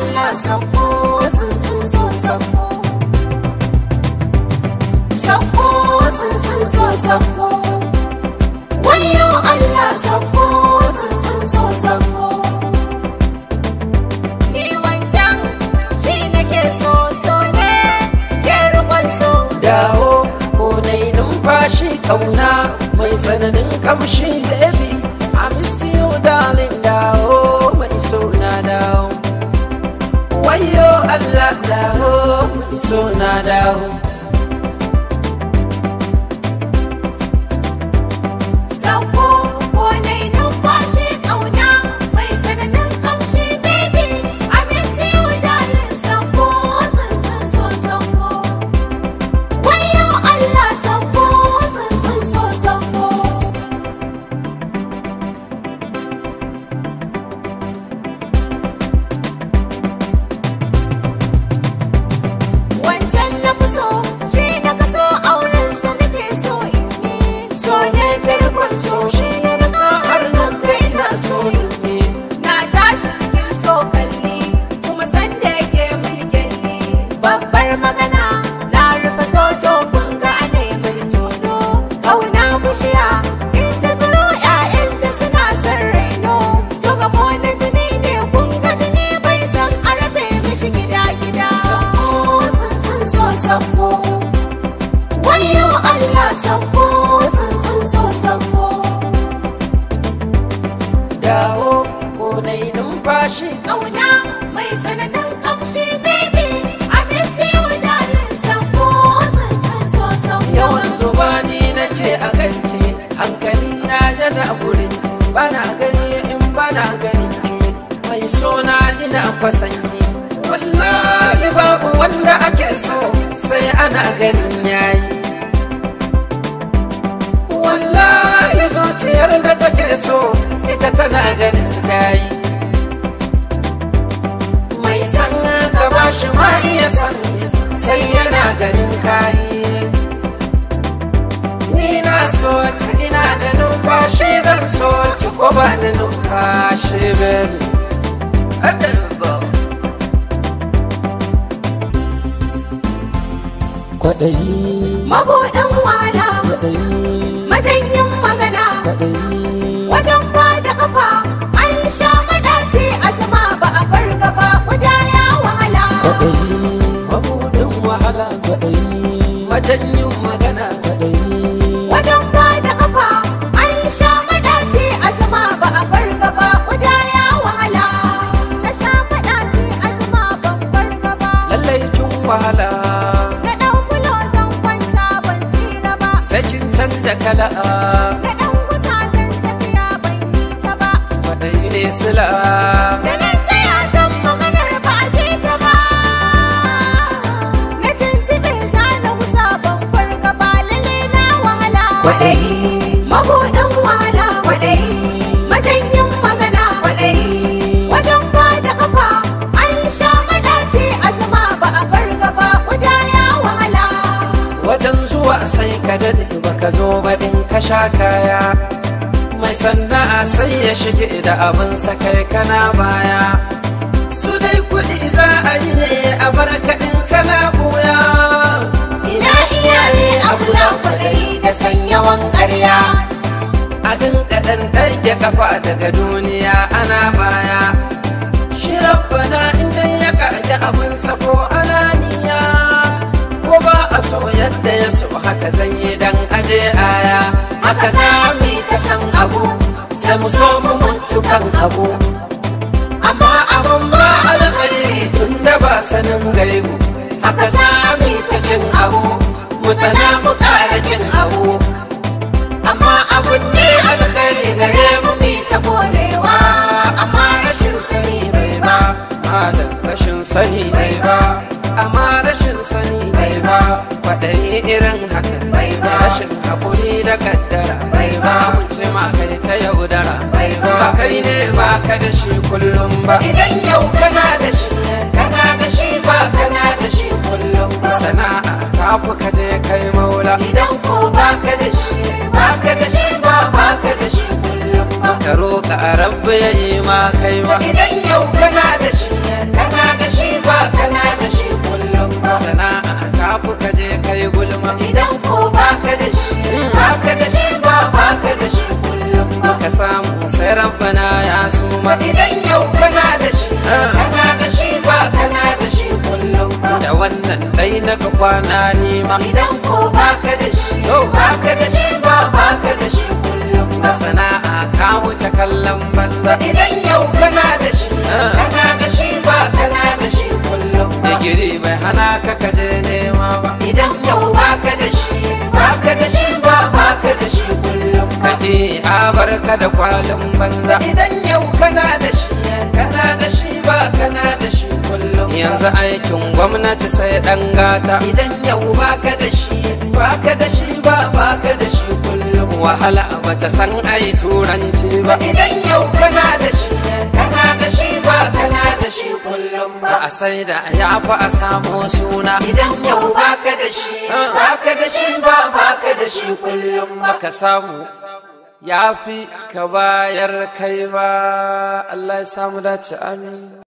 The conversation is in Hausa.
Allah sako tsuntsun so sako. Sako tsuntsun so sako. Wayo Allah sako tsuntsun so sako. Ni wancan shi nake so so ne ke rukun so. Dawo ko nai numfashi kauna mai tsananin kamshi baby. I missed you darling, dawo mai so na dawo. Wayo Allah dawo mai so na dawo. Sako ko nai numfashi kauna mai tsananin kamshi baby. I miss you darling, sako tsuntsun so sako. Wayo Allah sako tsuntsun so sako. Wancan na fi so shi na kaso aurensa nake so in yi. So ne tarkon so shi ya riga har nan kai na so in yi. Na tashi cikin so kalli kuma sanda yake mulkin ni. Babbar magana na rufe so tofin ga ana mai tono. Kauna bishiya in ta zuro 'ya'yanta suna son raino. So gamo na jini ne kun ga jini bai san a rabe mishi gida gida. Sako tsuntsun so sako. Wayo Allah sako tsuntsun so sako. Dawo ko nai numfashi Kauna mai tsananin kamshi baby. I miss you darling, sako tsuntsun so sako. Yawan zuba ni nake a kanki, hankali na yana gurin ki, bana gani in bana ganin ki, mai so na ina kwasanki. Wallahi babu wanda ake so sai ana ganin yayi. Wallahi zuciyar da take so ita tana ganin kayi. Mai san ka bashi ma iya san sai yana ganin kayi. Ni na so ki ina da numfashi zan so ki ko ba da numfashi baby. Adabo. Kwaɗayi, Mabuɗin wahala, kwaɗayi, majanyin magana, kwaɗayi, wajen ba da ƙafa, an sha maɗaci a zama ba a farga ba, ƙuda ya wahala. Kwaɗayi, Mabuɗin wahala, kwaɗayi, majanyin magana, kwaɗayi, Wajen ba da ƙafa, an sha maɗaci a zama ba a farga ba, ƙuda ya wahala. Na sha maɗaci a zama ban farga ba. Lallai kin wahala. Na ɗau fulo zan kwanta ban tsira ba. Sai kin canja kala, Na ɗan gusa zan tafiya ban yi ta ba. Kwaɗayi ne sila. Da na tsaya zan maganar ba a ji ta ba. Na tuntube za na gusa ban farga ba, lalle na wahala. Kwaɗayi. Mabuɗin wahala. Kwaɗayi. Majanyin magana. Kwaɗayi. Wajen ba da ƙafa an sha maɗaci a zama ba a farga ba, ƙuda ya wahala. Wajen zuwa sai ka daɗe baka zo ba in ka sha kaya. Mai sana'a sai ya shige da abin sa kai kana baya. Su dai kuɗi za a yi ne a barka in kana buya. Ina iyaye a kula kwaɗayi da sanyawan ƙarya. A dinka ɗan ɗage kafa daga duniya ana baya. Shi rabbana idan ya kaji abin ko ananiya. Ko ba a so yadda ya so haka zan yi dan aje aya. Haka za mu yi ta san abu sai mu so mu mutu kan abu. Amma abun ba alkhairi tun da ba sanin gaibu. Haka za mu yi ta jin abu mu tsana mu ƙara jin abu. Amma abun ne alkhairi gare mu mi ta korewa. Amma rashin sani bai ba, malam rashin sani bai ba. Amma rashin sani bai ba, kwaɗayi irin hakan bai ba, rashin hakuri da kaddara bai ba, mun ce ma kai ta yaudara bai ba, ba kai ne ba ka da shi kullum ba. Idan yau kana da shi, kana da shi ba kana da shi kullum ba. Sana'a ta fi ka je kai maula. Idan ko ba ka da shi, ba ka da shi ba ba ka da shi kullum ba. Ka roƙa rabbi ya yi ma kai ma. Idan yau kana da shi, kana da shi ba kana da shi kullum ba. Sana'a ta fi ka je kai gulma. Idan ko baka da shi, baka da shi ba baka da shi kullum ba. Ka samu sai rabbana ya suma. Idan yau kana da shi, kana da shi ba kana da shi kullum ba. Da wannan dai na ka kwana nima. Idan ko baka da shi, baka da shi ba baka da shi kullum ba. Da sana'a ka wuce kallon banza. Idan yau kana da shi, kana da shi ba kana da shi kullum ba. Digiri bai hana ka kaje nema ba. Idan yau baka da shi, baka da shi ba baka da shi kullum ba. Kaɗi a barka da kwalin banza. Idan yau kana da shi, kana da shi ba kana da shi kullum ba. Yanzu aikin gwamnati sai ɗan gata. Idan yau baka da shi, baka da shi ba baka da shi kullum ba. Wahala bata san ai turanci ba. Idan yau kana da shi, kana da shi ba kana da shi kullum ba. A sai da ya fi a samu suna. Idan yau baka da shi, baka da shi ba baka da shi kullum ba. Ka samu ya fi ka bayar kai ba. Allah ya samu dace, amin.